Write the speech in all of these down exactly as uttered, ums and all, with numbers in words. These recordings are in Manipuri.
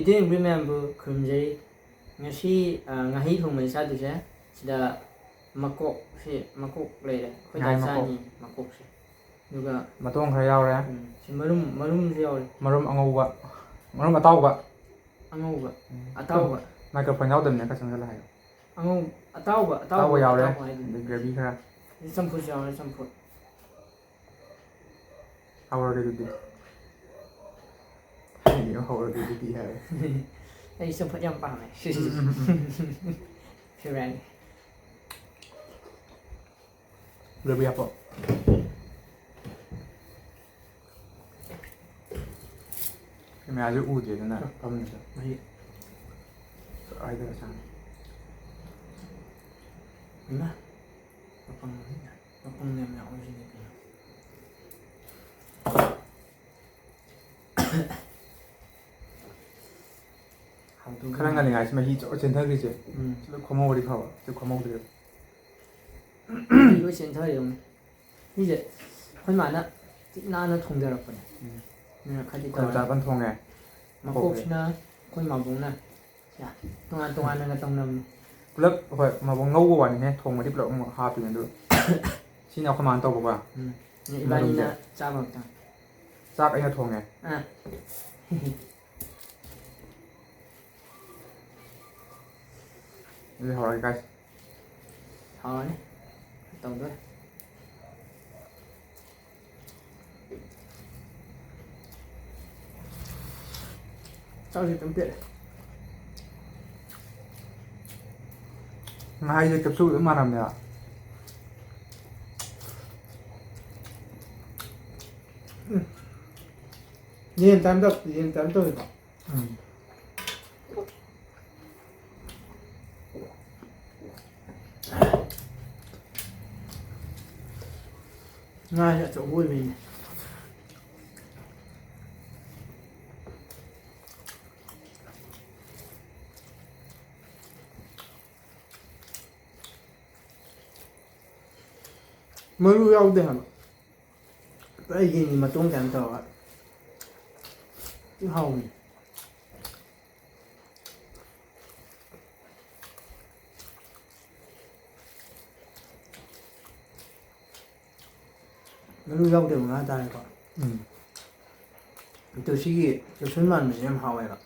ꯏꯇꯦꯟ ꯏꯕꯤ ꯃꯌꯥꯝꯕꯨ ꯈꯨꯔꯨꯝꯖꯔꯤ꯫ ꯉꯁꯤ, ꯑ, ꯉꯥꯍꯩ ꯊꯣꯡꯕꯅꯤ ꯆꯥꯗꯣꯏꯁꯦ꯫ ꯁꯤꯗ ꯃꯀꯣꯛꯁꯤ, ꯃꯀꯣꯛ ꯂꯩꯔꯦ꯫ ꯑꯩꯈꯣꯏ ꯗꯥ ꯉꯥꯍꯩ ꯃꯀꯣꯛ꯫ ꯆꯥꯅꯤ ꯃꯀꯣꯛꯁꯦ꯫ ꯑꯗꯨꯒ ꯃꯇꯣꯡ ꯈꯔ ꯌꯥꯎꯔꯦ꯫ ꯎꯝ, ꯁꯤ ꯃꯔꯨꯝ, ꯃꯔꯨꯝꯁꯨ ꯌꯥꯎꯔꯦ꯫ ꯃꯔꯨꯝ ꯑꯉꯧꯕ꯫ ꯃꯔꯨꯝ ꯑꯇꯥꯎꯕ꯫ ꯑꯉꯧꯕ꯫ ꯎꯝ꯫ ꯑꯇꯥꯎꯕ꯫ Microphone ꯌꯥꯎꯗꯕꯅꯤꯅ ꯈꯔ ꯆꯪꯁꯤꯜꯂ ꯍꯥꯏꯌꯣ꯫ ꯑꯉꯧ-, ꯑꯇꯥꯎꯕ, ꯑꯇꯥꯎꯕ, ꯑꯇꯥꯎꯕ ꯌꯥꯎꯔꯦ꯫ ꯑꯇꯥꯎꯕ ꯍꯥꯏꯗꯨꯅꯤ꯫ ꯑꯗꯩ gravy ꯈꯔ꯫ ꯁꯤ ꯆꯝꯐꯨꯠꯁꯨ ꯌꯥꯎꯔꯦ, ꯆꯝꯐꯨꯠ꯫ ꯍꯧꯔꯒꯦ ꯑꯗꯨꯗꯤ꯫ ꯑꯩꯗꯤ ꯍꯧꯔꯒꯦ ꯑꯗꯨꯗꯤ ꯍꯥꯏꯔꯦ꯫ ꯑꯩ ꯆꯝꯐꯨꯠ ꯌꯥꯝ ꯄꯥꯝꯃꯦ꯫ ꯎꯝ, ꯎꯝ, ꯎꯝ꯫ Favourite꯫ Gravy ꯍꯥꯞꯄꯣ꯫ Cameraꯁꯦ ꯎꯗꯦꯗꯅ ꯐꯝꯃꯤꯁꯦ꯫ ꯃꯍꯤ꯫ ꯍꯥꯏꯗꯔ ꯆꯥꯅꯤ꯫ ꯏꯃꯥ꯫ ꯃꯄꯪ, ꯃꯄꯪ ꯌꯥꯝ ꯌꯥꯎꯔꯤꯁꯤꯗꯤ ꯀꯩꯅꯣ? ꯍꯥꯎꯗꯧ ꯈꯔ ꯃꯥꯜꯂꯦ꯫ ꯉꯜꯂꯤꯉꯩꯁꯤ ꯃꯍꯤ ꯖꯣꯔ ꯆꯦꯟꯊꯈ꯭ꯔꯤꯁꯦ꯫ ꯎꯝ꯫ ꯁꯤ ꯂꯣꯏ ꯈꯣꯝꯍꯧꯔꯗꯤ ꯐꯕ꯫ ꯁꯤ ꯈꯣꯝꯍꯧꯗ꯭ꯔꯦꯕ꯫ ꯃꯍꯤ ꯂꯣꯏ ꯆꯦꯟꯊꯔꯦ ꯌꯦꯡꯉꯨꯅꯦ꯫ ꯁꯤꯁꯦ ꯑꯩꯈꯣꯏ ꯃꯥꯅ ꯊꯤ ꯅꯥꯟꯅ ꯊꯣꯡꯖꯔꯛꯄꯅꯦ꯫ ꯎꯝ꯫ ꯑꯗꯨꯅ ꯈꯔꯗꯤ ꯑꯩꯈꯣꯏ ꯇꯧꯔꯅꯤ꯫ ꯃꯆꯥ ꯐꯖꯅ ꯊꯣꯡꯉꯦ꯫ ꯃꯀꯣꯛꯁꯤꯅ ꯑꯩꯈꯣꯏ ꯃꯥꯕꯣꯛꯅ꯫ ꯌꯥ, ꯇꯣꯉꯥꯟ ꯇꯣꯉꯥꯟꯅꯒ ꯇꯧꯅꯕꯅꯤ꯫ ꯄꯨꯂꯞ, ꯍꯣꯏ, ꯃꯥꯕꯣꯛ ꯉꯧꯕ ꯋꯥꯅꯤꯍꯦ, ꯊꯣꯡꯕꯗꯤ ꯄꯨꯂꯞ ꯑꯃꯨꯛ ꯍꯥꯞꯄꯤꯅꯦ ꯑꯗꯨ꯫ ꯁꯤꯅ ꯑꯩꯈꯣꯏ ꯃꯥꯅ ꯇꯧꯕꯀꯣ꯫ ꯎꯝ꯫ ꯏꯕꯥꯅꯤꯅ ꯃꯔꯨꯝꯁꯦ꯫ ꯆꯥꯕ ꯈꯛꯇꯪ꯫ ꯆꯥꯛ ꯑꯩꯅ ꯊꯣꯡꯉꯦ꯫ ꯑꯥ꯫ ꯑꯗꯨꯗꯤ ꯍꯧꯔꯒꯦ, guys꯫ ꯍꯧꯔꯅꯤ꯫ ꯇꯧꯗꯣꯔꯦ꯫ ꯆꯥꯛꯁꯤ ꯈꯤꯇꯪ ꯄꯦꯠꯂꯦ꯫ ꯉꯥꯍꯩꯁꯦ capsule ꯑꯗꯨꯝ ꯃꯥꯟꯅꯕꯅꯦꯕ꯫ ꯎꯝ꯫ ꯌꯦꯟ type ꯇꯧ-, ꯌꯦꯟ type ꯇꯧꯋꯦꯀꯣ꯫ ꯎꯝ꯫ ꯉꯥꯁꯦ ꯑꯆꯧꯕ ꯑꯣꯏꯕꯩꯅꯦ꯫ ꯃꯔꯨ ꯌꯥꯎꯗꯦ ꯍꯥꯏꯕ꯫ ꯄꯨꯔꯥ ꯌꯦꯟꯒꯤ ꯃꯇꯣꯡ type ꯇꯧꯔꯒ꯫ ꯊꯤ ꯍꯥꯎꯕꯅꯤ꯫ ꯃꯔꯨ ꯌꯥꯎꯗꯦꯕ ꯉꯥ ꯇꯥꯔꯦꯀꯣ꯫ ꯎꯝ꯫ ꯑꯗꯣ ꯁꯤꯒꯤ ꯀꯦꯞꯁꯨꯜ ꯃꯥꯟꯕꯁꯦ ꯌꯥꯝ ꯍꯥꯎꯋꯦꯕ꯫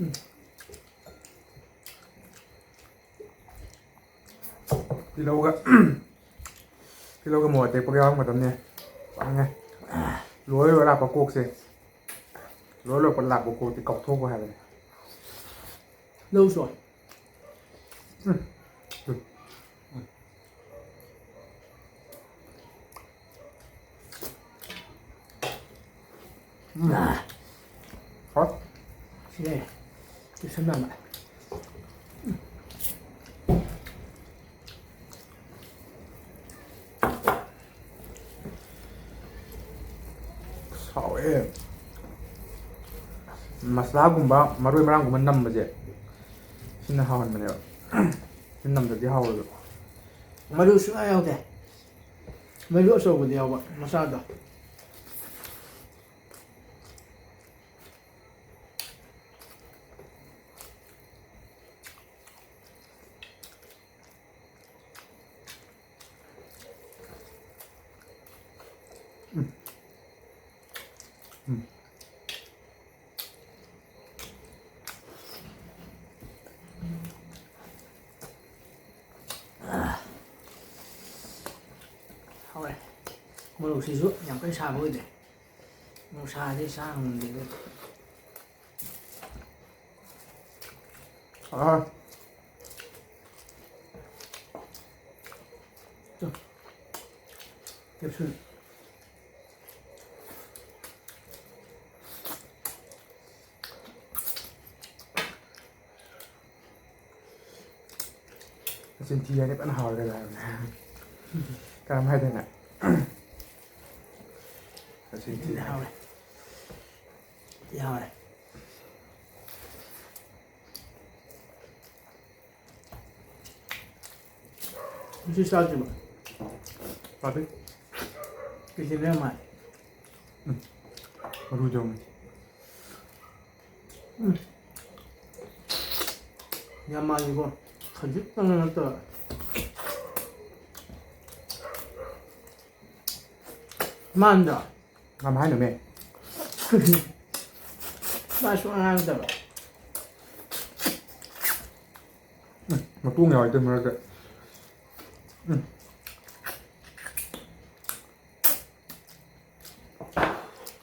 ꯎꯝ꯫ ꯇꯤꯜꯍꯧꯒ ꯇꯤꯜꯍꯧꯒ ꯃꯣꯔꯣꯛ ꯑꯇꯦꯛꯄꯒ ꯌꯥꯎꯔꯝꯒꯗꯕꯅꯦ꯫ ꯄꯪꯉꯦ꯫ ꯂꯣꯏ ꯂꯣꯏ ꯂꯥꯛꯄ ꯀꯣꯛꯁꯦ꯫ ꯂꯣꯏ ꯂꯣꯏꯄ ꯂꯥꯛꯄ ꯀꯣꯛꯇꯤ ꯀꯥꯎꯊꯣꯛꯈꯣ ꯍꯥꯏꯕꯅꯦ꯫ ꯂꯧꯁꯣ꯫ ꯎꯝ꯫ ꯎꯝ꯫ ꯍꯣꯏ꯫ ꯁꯤ ꯂꯩꯔꯦ꯫ ꯀꯦꯞꯁꯟ ꯃꯥꯟꯕ꯫ ꯍꯥꯎꯋꯦ꯫ ꯃꯁꯂꯥꯒꯨꯝꯕ, ꯃꯔꯣꯏ ꯃꯔꯥꯡꯒꯨꯝꯕ ꯅꯝꯕꯁꯦ ꯁꯤꯅ ꯍꯥꯎꯍꯟꯕꯅꯦꯕ꯫ ꯁꯤ ꯅꯝꯗ꯭ꯔꯗꯤ ꯍꯥꯎꯔꯣꯏꯕ꯫ ꯃꯔꯨ ꯁꯨꯡꯌꯥ ꯌꯥꯎꯗꯦ꯫ ꯃꯔꯨ ꯑꯆꯧꯕꯗꯤ ꯌꯥꯎꯕ, ꯃꯆꯥꯗꯣ꯫ ꯎꯝ꯫ ꯎꯝ꯫ ꯍꯥꯎꯔꯦ꯫ ꯃꯣꯔꯣꯛꯁꯤꯁꯨ ꯌꯥꯝ ꯀꯟꯅ ꯁꯥꯕ ꯑꯣꯏꯗꯦ꯫ ꯃꯣꯔꯣꯛ ꯁꯥꯔꯗꯤ ꯆꯥ ꯉꯝꯗꯦ꯫ ꯑꯥ꯫ ꯇꯨ꯫ ꯀꯦꯞꯁꯨꯜ꯫ ꯃꯆꯤꯟ ꯊꯤ ꯍꯥꯏꯅꯤ, ꯐꯖꯅ ꯍꯥꯎꯔꯦ ꯍꯥꯏꯕꯅꯦ꯫ ꯀꯔꯝ ꯍꯥꯏꯗꯣꯏꯅꯣ? ꯃꯆꯤꯟ ꯊꯤ꯫ ꯍꯥꯎꯔꯦ꯫ ꯊꯤ ꯍꯥꯎꯔꯦ꯫ ꯉꯁꯤ ꯆꯥꯗ꯭ꯔꯤꯕꯣ? ꯆꯥꯗ꯭ꯔꯤ꯫ ꯀꯦꯖꯤ ꯂꯩꯔ ꯃꯥꯜꯂꯦ꯫ ꯎꯝ꯫ ꯃꯔꯨ ꯌꯧꯅ꯫ ꯎꯝ꯫ ꯌꯥꯝ ꯃꯥꯜꯂꯤꯀꯣ꯫ ꯈꯖꯤꯛꯇꯪ ꯅꯠꯇꯕ꯫ ꯃꯥꯟꯗ꯭ꯔꯣ? ꯌꯥꯝ ꯍꯥꯏꯅꯨꯃꯦ꯫ ꯃꯥ ꯁꯨꯡꯉꯥꯡ ꯉꯥꯡꯗꯕ꯫ ꯎꯝ, ꯃꯇꯣꯡ ꯌꯥꯎꯋꯦ ꯑꯗꯨ ꯃꯔꯛꯇ꯫ ꯎꯝ꯫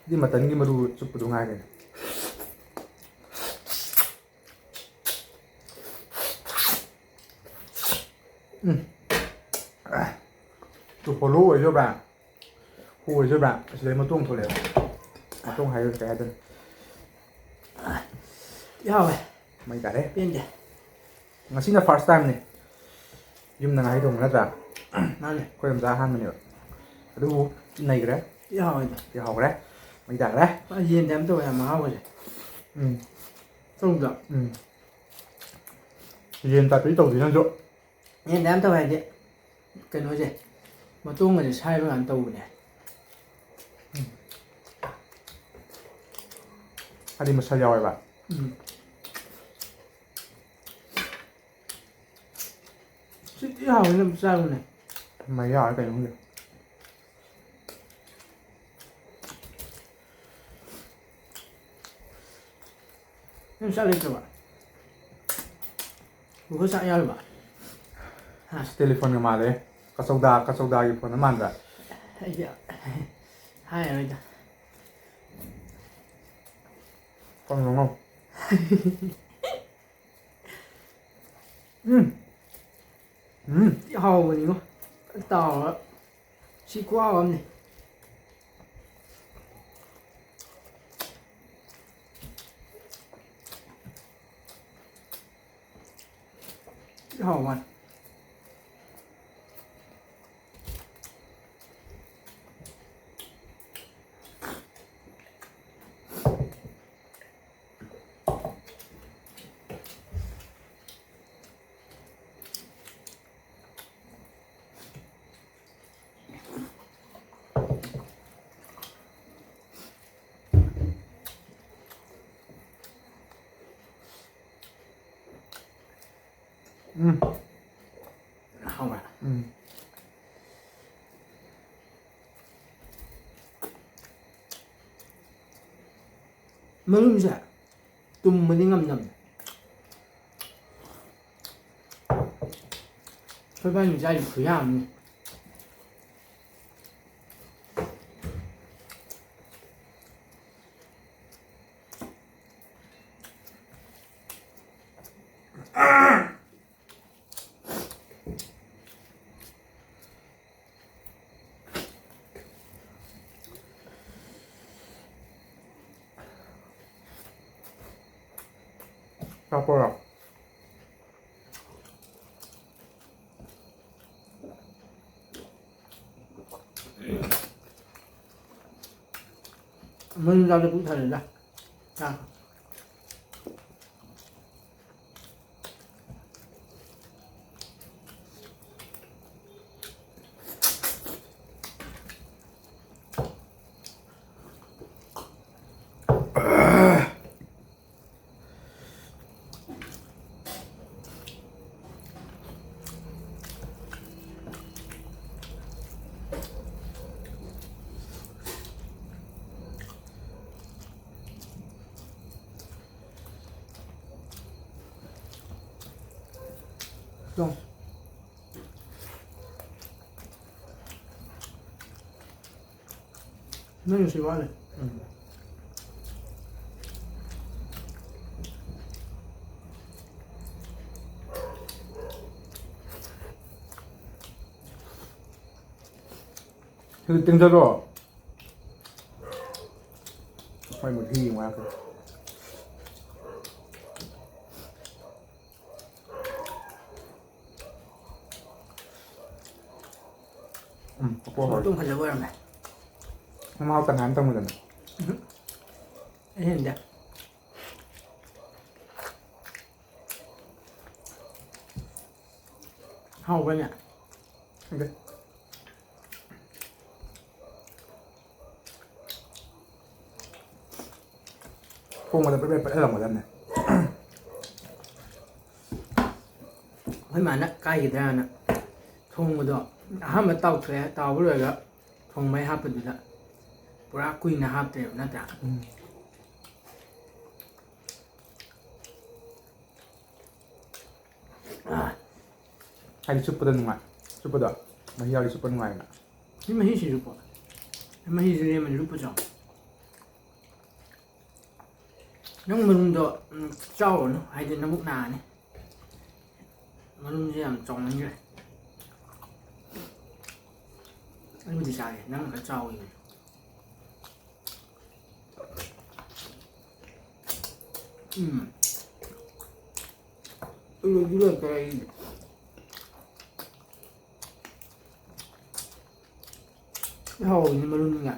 ꯁꯤꯗꯤ ꯃꯇꯟꯒꯤ ꯃꯔꯨ ꯆꯨꯞꯄꯗꯣ ꯉꯥꯏꯔꯦ꯫ ꯎꯝ꯫ ꯑ, ꯇꯨ ꯍꯣꯂꯣ ꯑꯣꯏꯗꯣꯏꯕ꯭ꯔꯥ? ꯍꯣ ꯑꯣꯏꯗꯣꯏꯕ꯭ꯔꯥ? ꯑꯁꯤꯗꯩ ꯃꯇꯣꯡ ꯊꯣꯛꯂꯛꯑꯦꯕ꯫ ꯃꯇꯣꯡ ꯍꯥꯏꯔꯒ ꯀꯩ ꯍꯥꯏꯗꯣꯏꯅꯣ? ꯌꯥꯎꯋꯦ꯫ ꯃꯩ ꯇꯥꯔꯦ꯫ ꯄꯦꯟꯗꯦ꯫ ꯉꯁꯤꯅ first timeꯅꯦ꯫ ꯌꯨꯝꯗ ꯉꯥꯍꯩ ꯊꯣꯡꯕ ꯅꯠꯇ꯭ꯔꯥ? ꯃꯥꯅꯦ꯫ ꯑꯩꯈꯣꯏ ꯑꯣꯖꯥ ꯑꯍꯥꯟꯕꯅꯦꯕ꯫ ꯑꯗꯨꯕꯨ ꯅꯩꯈ꯭ꯔꯦ꯫ ꯌꯥꯎꯋꯦꯗ꯫ ꯌꯥꯎꯈ꯭ꯔꯦ꯫ ꯃꯩ ꯇꯥꯈ꯭ꯔꯦ꯫ ꯌꯦꯟꯗꯤ ꯑꯝꯇ ꯑꯣꯏ ꯌꯥꯝ ꯃꯍꯥꯎꯕꯁꯦ꯫ ꯎꯝ꯫ ꯇꯧꯗ꯭ꯔꯣ? ꯎꯝ꯫ ꯌꯦꯟ ꯇꯥꯏꯞꯇꯗꯤ ꯇꯧꯗꯦ ꯅꯪꯁꯨ꯫ ꯌꯦꯟꯗ ꯌꯥꯝ ꯇꯧꯋꯦ ꯍꯥꯏꯗꯤ ꯀꯩꯅꯣꯁꯦ, ꯃꯇꯣꯡꯒꯁꯦ ꯁꯥꯏꯕ ꯀꯥꯟꯗ ꯇꯧꯕꯅꯦ꯫ ꯎꯝ꯫ ꯍꯥꯏꯗꯤ ꯃꯁꯜ ꯌꯥꯎꯋꯦꯕ꯫ ꯎꯝ꯫ ꯁꯤ ꯊꯤ ꯍꯥꯎꯋꯦ, ꯑꯗꯨꯝ ꯆꯥꯔꯨꯅꯦ꯫ ꯃꯌꯥ ꯀꯩꯅꯣ ꯈꯪꯗꯦ꯫ ꯅꯪ ꯆꯥꯛ ꯂꯩꯇ꯭ꯔꯕ? ꯒꯨꯒꯜ ꯆꯥꯛ ꯌꯥꯎꯔꯕ? ꯍꯥ? ꯑꯁ, ꯇꯦꯂꯤꯐꯣꯟꯒ ꯃꯥꯜꯂꯦ꯫ ꯀꯆꯧꯗꯥ, ꯀꯆꯧꯗꯥꯒꯤ ꯐꯣꯟꯗ ꯃꯥꯟꯗ꯭ꯔꯥ? ꯑꯩꯗꯤ ꯍꯥꯏꯔꯔꯣꯏꯗ꯫ ꯀꯩꯅꯣ? ꯎꯝ꯫ ꯎꯝ꯫ ꯊꯤ ꯍꯥꯎꯕꯅꯤꯉꯣ꯫ ꯐꯖꯅ ꯇꯥꯎꯔꯒ꯫ ꯁꯤ ꯈꯨꯍꯥꯎ ꯑꯃꯅꯤ꯫ ꯊꯤ ꯍꯥꯎꯕ ꯋꯥꯅꯤ꯫ ꯎꯝ꯫ ꯍꯥꯎꯕ꯭ꯔꯥ? ꯎꯝ꯫ ꯃꯔꯨꯝꯁꯦ ꯇꯨꯝꯕꯗꯤ ꯉꯝꯗꯕꯅꯦ꯫ ꯑꯩꯈꯣꯏ ꯏꯕꯥꯅꯤ ꯆꯥꯔꯤ ꯈꯨꯌꯥꯝ ꯑꯃꯅꯤ꯫ ꯆꯥꯛꯄ꯭ꯔꯣ? ꯃꯔꯨꯝ ꯆꯥꯕꯗ ꯄꯨꯛ ꯊꯜꯂꯦꯗ꯫ ꯆꯥꯛ꯫ ꯅꯪꯒꯤꯁꯨ ꯋꯥꯠꯂꯤ꯫ ꯎꯝ꯫ ꯁꯤꯗ ꯇꯤꯡꯊꯔꯣ꯫ ꯃꯩ ꯃꯨꯠꯈꯤ ꯌꯦꯡꯉꯨ ꯍꯥꯏꯔꯛꯀꯅꯤ꯫ ꯎꯝ, ꯄꯀꯣ ꯍꯧꯔꯦ꯫ ꯃꯇꯨꯡ ꯐꯖꯕ ꯑꯣꯏꯔꯝꯃꯦ꯫ ꯃꯃꯥ ꯇꯪꯈꯥꯏ ꯑꯃ ꯇꯪꯉꯨꯗꯅ꯫ ꯎꯝ꯫ ꯑꯩ ꯍꯦꯟꯗꯦ꯫ ꯍꯥꯎꯕ꯭ꯔꯅꯦ? ꯈꯪꯗꯦ꯫ ꯊꯣꯡꯕꯗ ꯄꯦꯠ ꯄꯦꯠ ꯄꯠꯍꯜꯂꯝꯒꯗꯕꯅꯦ꯫ ꯑꯩꯈꯣꯏ ꯃꯥꯅ ꯀꯥꯏꯒꯤꯗ꯭ꯔꯥꯅ ꯊꯣꯡꯕꯗꯣ ꯑꯍꯥꯟꯕ ꯇꯥꯎꯊꯣꯛꯑꯦ, ꯇꯥꯎꯕ ꯂꯣꯏꯔꯒ ꯊꯣꯡꯕꯩ ꯍꯥꯞꯄꯗꯨꯗ ꯄꯨꯔꯥ ꯀꯨꯏꯅ ꯍꯥꯞꯇ꯭ꯔꯦꯕ, ꯅꯠꯇ꯭ꯔꯥ? ꯎꯝ꯫ ꯍꯥꯏꯗꯤ ꯆꯨꯞꯄꯗ ꯅꯨꯡꯉꯥꯏ꯫ ꯆꯨꯞꯄꯗꯣ ꯃꯍꯤ ꯌꯥꯎꯔꯗꯤ ꯆꯨꯞꯄ ꯅꯨꯡꯉꯥꯏꯗꯅ꯫ ꯁꯤ ꯃꯍꯤꯁꯤꯁꯨ ꯄꯣ-, ꯃꯍꯤꯁꯤ ꯂꯦꯝꯃꯗꯤ ꯂꯨꯞꯄ ꯆꯥꯎ꯫ ꯅꯪ ꯃꯔꯨꯝꯗꯣ, ꯎꯝ, ꯆꯥꯎꯔꯅꯨ, ꯍꯥꯏꯗꯤ ꯅꯕꯨꯛ ꯅꯥꯅꯤ꯫ ꯃꯔꯨꯝꯁꯦ ꯌꯥꯝ ꯆꯥꯎꯃꯟꯈ꯭ꯔꯦ꯫ ꯑꯩꯕꯨꯗꯤ ꯆꯥꯒꯦ, ꯅꯪꯅ ꯈꯔ ꯆꯥꯎꯋꯤ꯫ ꯎꯝ꯫ ꯂꯣꯏꯗꯤ ꯂꯣꯏꯔꯛꯇꯣꯔꯦ ꯑꯩꯒꯤꯗꯤ꯫ ꯍꯥꯎꯕꯅꯤ ꯃꯔꯨꯝꯅꯤꯅ꯫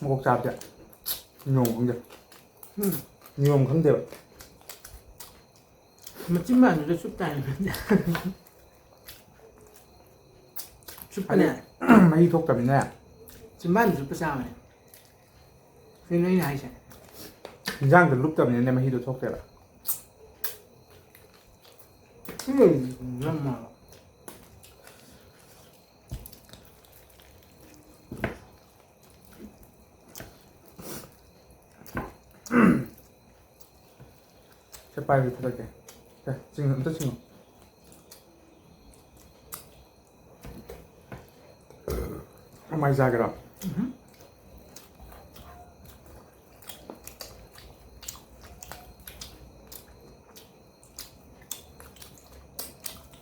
ꯃꯀꯣꯛ ꯆꯥꯕꯁꯦ ꯅꯤꯌꯣꯝ ꯈꯪꯗꯦ꯫ ꯎꯝ꯫ ꯅꯤꯌꯣꯝ ꯈꯪꯗꯦꯕ꯫ ꯃꯆꯤꯟ ꯕꯥꯟꯗꯨꯗ ꯆꯨꯞ ꯇꯥꯔꯦ꯫ ꯆꯨꯞꯄꯅꯦ꯫ ꯍꯥꯏꯗꯤ, ꯃꯍꯤ ꯊꯣꯛꯇꯕꯅꯤꯅ꯫ ꯆꯤꯟꯕꯥꯟꯗ ꯆꯨꯞꯄ ꯆꯥꯕꯅꯦ꯫ ꯁꯤꯅꯦ ꯑꯩꯅ ꯍꯥꯏꯁꯦ꯫ ꯏꯟꯖꯥꯡꯗ ꯂꯨꯞꯇꯕꯅꯤꯅꯅꯦ ꯃꯍꯤꯗꯣ ꯊꯣꯛꯇꯦꯕ꯫ ꯁꯤ ꯂꯩꯔꯤꯁꯤ ꯅꯝꯃꯒ꯫ ꯁꯦ, ꯄꯥꯏꯕ ꯊꯥꯗꯣꯛꯀꯦ꯫ ꯁꯦ, ꯆꯤꯡꯉꯨ, ꯑꯝꯇ ꯆꯤꯡꯉꯨ꯫ ꯀꯃꯥꯏ ꯆꯥꯒꯦꯔꯣ? ꯎꯝ꯫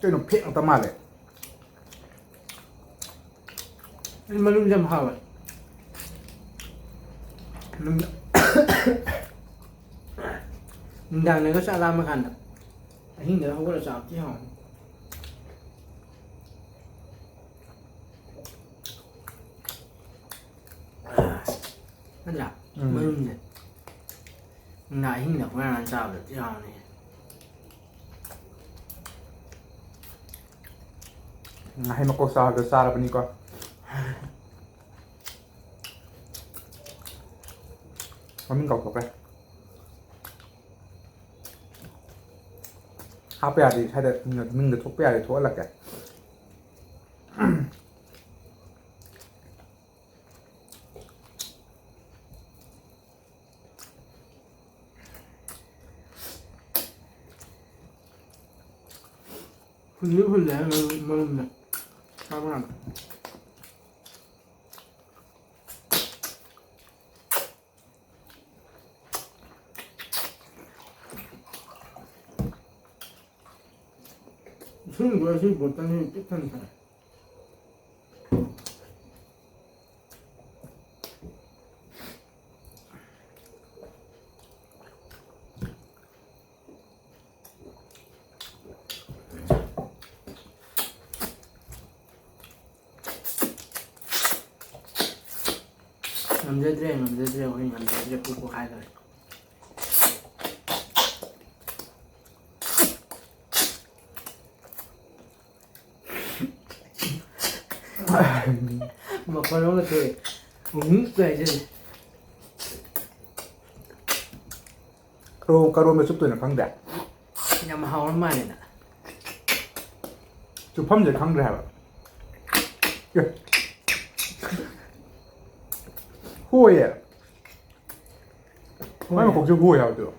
ꯀꯩꯅꯣ, ꯐꯦꯛ ꯉꯥꯛꯇ ꯃꯥꯜꯂꯦ꯫ ꯑꯩ ꯃꯔꯨꯝꯁꯦ ꯌꯥꯝ ꯍꯥꯎꯋꯦ꯫ ꯅꯨꯡꯗꯥꯡ-, ꯅꯨꯡꯗꯥꯡꯗꯒ ꯆꯥꯛ ꯂꯥꯝꯃ ꯀꯥꯟꯗ ꯑꯍꯤꯡꯗꯒ ꯍꯧꯒꯠꯂ ꯆꯥꯕ ꯊꯤ ꯍꯥꯎꯅꯤ꯫ ꯅꯠꯇ꯭ꯔꯥ? ꯎꯝ꯫ ꯃꯔꯨꯝꯁꯦ ꯅꯨꯡꯗꯥꯡ ꯑꯍꯤꯡꯗ ꯍꯨꯔꯥꯟ ꯍꯨꯔꯥꯟ ꯆꯥꯕꯗꯣ ꯊꯤ ꯍꯥꯎꯅꯤ꯫ ꯉꯥꯍꯩ ꯃꯀꯣꯛ ꯆꯥꯕꯗꯣ ꯆꯥꯔꯕꯅꯤꯀꯣ꯫ ꯃꯃꯤꯡ ꯀꯥꯎꯊꯣꯛꯈ꯭ꯔꯦ꯫ ꯍꯥꯞꯄ ꯌꯥꯗꯦ ꯁ꯭ꯋꯥꯏꯗ, ꯃꯤꯡꯗ ꯊꯣꯛꯄ ꯌꯥꯗꯦ, ꯊꯣꯛꯍꯜꯂꯛꯀꯦ꯫ ꯐꯨꯜꯂꯤ ꯐꯨꯜꯂꯦ ꯍꯥꯏ ꯃꯔꯨꯝ-, ꯃꯔꯨꯝꯗ꯫ ꯆꯥꯕ ꯀꯥꯟꯗ꯫ ꯏꯁꯤꯡꯗꯣ ꯑꯁꯤ ꯕꯣꯇꯜꯁꯤ ꯄꯤꯛ ꯊꯟꯅ ꯊꯛꯑꯦ꯫ ꯉꯝꯖꯗ꯭ꯔꯦ, ꯉꯝꯖꯗ꯭ꯔꯦ, ꯑꯩꯈꯣꯏ ꯉꯝꯖꯗ꯭ꯔꯦ, ꯄꯨꯛ ꯄꯣꯛꯈꯥꯏꯗꯧꯔꯦ꯫ ꯃꯈꯣꯟ ꯑꯃ ꯊꯣꯛꯑꯦ꯫ ꯎꯝ ꯀꯥꯏꯁꯤꯜꯂꯦ꯫ ꯀꯔꯣ-, ꯀꯔꯣꯝꯗ ꯆꯨꯞꯇꯣꯏꯅꯣ ꯈꯪꯗꯦ꯫ ꯌꯥꯝ ꯍꯥꯎꯔ ꯃꯥꯜꯂꯦꯗ꯫ ꯆꯨꯞꯐꯝꯁꯦ ꯈꯪꯗ꯭ꯔꯦ ꯍꯥꯏꯕ꯫ ꯑꯦ꯫ ꯍꯣꯏꯌꯦ꯫ ꯃꯥꯏ ꯍꯣꯏ꯫ ꯃꯀꯣꯛꯁꯦ ꯍꯣꯏ ꯍꯥꯏꯕꯗꯨ꯫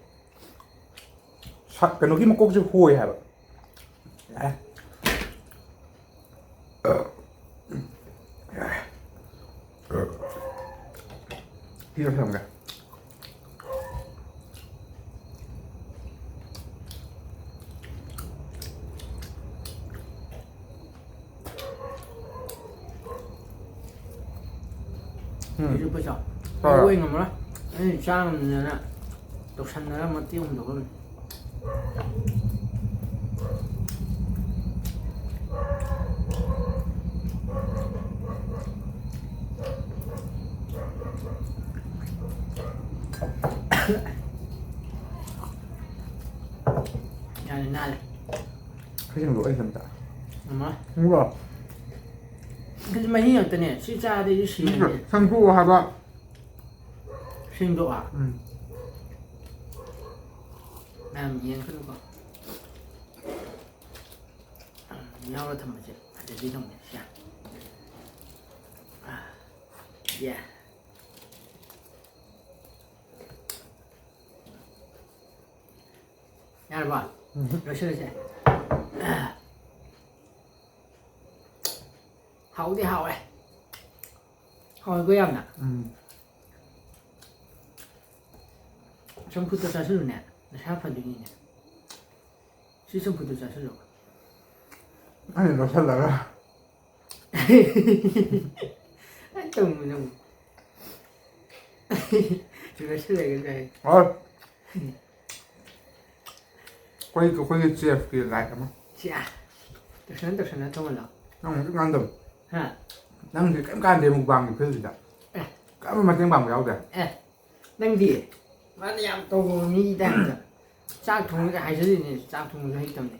ꯁꯛ-, ꯀꯩꯅꯣꯒꯤ ꯃꯀꯣꯛꯁꯦ ꯍꯣꯏ ꯍꯥꯏꯕ꯫ ꯑꯦ꯫ ꯁꯤꯒ ꯁꯦꯝꯒꯦ꯫ ꯎꯝ꯫ ꯑꯩꯁꯨ ꯄꯩꯁꯥ ꯍꯣꯏ꯫ ꯑꯩ ꯉꯝꯃꯔꯣꯏ꯫ ꯑꯩ ꯆꯥ ꯉꯝꯗꯅ ꯇꯧꯁꯟꯅꯔ ꯃꯇꯦꯛ ꯑꯃ ꯇꯧꯔꯝꯃꯤ꯫ ꯌꯥꯔꯦ, ꯅꯥꯜꯂꯦ꯫ ꯈꯖꯤꯡꯗꯣ ꯑꯩ ꯑꯝꯇ꯫ ꯑꯃ꯫ ꯎꯝ꯫ ꯑꯗꯨꯗꯤ ꯃꯍꯤ ꯉꯥꯛꯇꯅꯦ꯫ ꯁꯤ ꯆꯥꯔꯗꯤ ꯑꯩꯁꯨ ꯁꯤꯔꯅꯤ꯫ ꯁꯦꯡꯗꯣꯛꯑꯣ ꯍꯥꯏꯕ꯫ ꯁꯦꯡꯗꯣꯛꯑꯣ? ꯎꯝ꯫ ꯃꯌꯥꯝ ꯌꯦꯡꯈ꯭ꯔꯅꯨꯀꯣ꯫ ꯌꯥꯎꯔ ꯊꯝꯕꯁꯦ ꯐꯖꯕꯤ ꯊꯝꯕꯁꯦ꯫ ꯁꯦ꯫ ꯑꯥ, ꯌꯦ꯫ ꯌꯥꯔꯕꯣ? ꯎꯝ꯫ ꯂꯣꯏꯁꯤꯜꯂꯁꯦ꯫ ꯍꯥꯎꯗꯤ ꯍꯥꯎꯋꯦ꯫ ꯍꯥꯎꯋꯦꯀꯣ ꯌꯥꯝꯅ꯫ ꯎꯝ꯫ ꯆꯝꯐꯨꯠꯇ ꯆꯥꯁꯤꯜꯂꯨꯅꯦ, ꯅꯁꯥ ꯐꯗꯣꯏꯅꯤꯅꯦ꯫ ꯁꯤ ꯆꯝꯐꯨꯠꯇ ꯆꯥꯁꯤꯜꯂꯣ꯫ ꯑꯩꯅ ꯂꯧꯁꯜꯂꯒ꯫ ꯑꯩ ꯇꯧꯅꯨ ꯅꯪ꯫ ꯂꯧꯁꯜꯂꯒ ꯀꯥꯏ꯫ ꯑꯣ꯫ ꯑꯩꯈꯣꯏ, ꯑꯩꯈꯣꯏꯒꯤ chefꯀꯤ ꯂꯥꯏꯛ ꯑꯃ꯫ ꯁꯤ ꯑꯥ꯫ ꯇꯧꯁꯟꯅ ꯇꯧꯁꯟꯅ ꯇꯧꯍꯜꯂꯣ꯫ ꯅꯪ ꯍꯧꯖꯤꯛ ꯉꯥꯡꯗꯕ꯫ ꯍꯥ? ꯅꯪꯗꯤ ꯀꯩꯝ ꯀꯥꯟꯗꯦ mukbangꯒꯤ fieldꯁꯤꯗ꯫ ꯑꯦ꯫ ꯀꯔꯝꯕ ꯃꯇꯦꯡ ꯄꯥꯡꯕ ꯌꯥꯎꯗꯦ? ꯑꯦ꯫ ꯅꯪꯗꯤ? ꯃꯥꯅ ꯌꯥꯝ ꯇꯧꯕ ꯃꯤꯒꯤ typeꯇ꯫ ꯆꯥꯛ ꯊꯣꯡꯕꯗ ꯍꯥꯏꯖꯜꯂꯤꯅꯦ, ꯆꯥꯛ ꯊꯣꯡꯕꯁꯨ ꯍꯩꯇꯕꯅꯦ꯫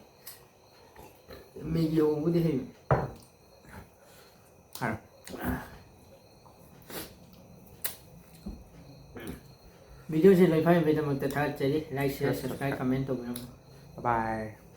ꯃꯦꯒꯤ ꯍꯧꯕꯕꯨꯗꯤ ꯍꯩꯕꯅꯦ꯫ ꯍꯥꯏꯔꯣ꯫ Videoꯁꯦ ꯂꯣꯏꯐꯥꯏꯕꯩꯗꯃꯛꯇ ꯊꯥꯒꯠꯆꯔꯤ꯫ Like, share, subscribe, comment ꯇꯧꯕꯤꯔꯝꯃꯨ꯫ Bye bye꯫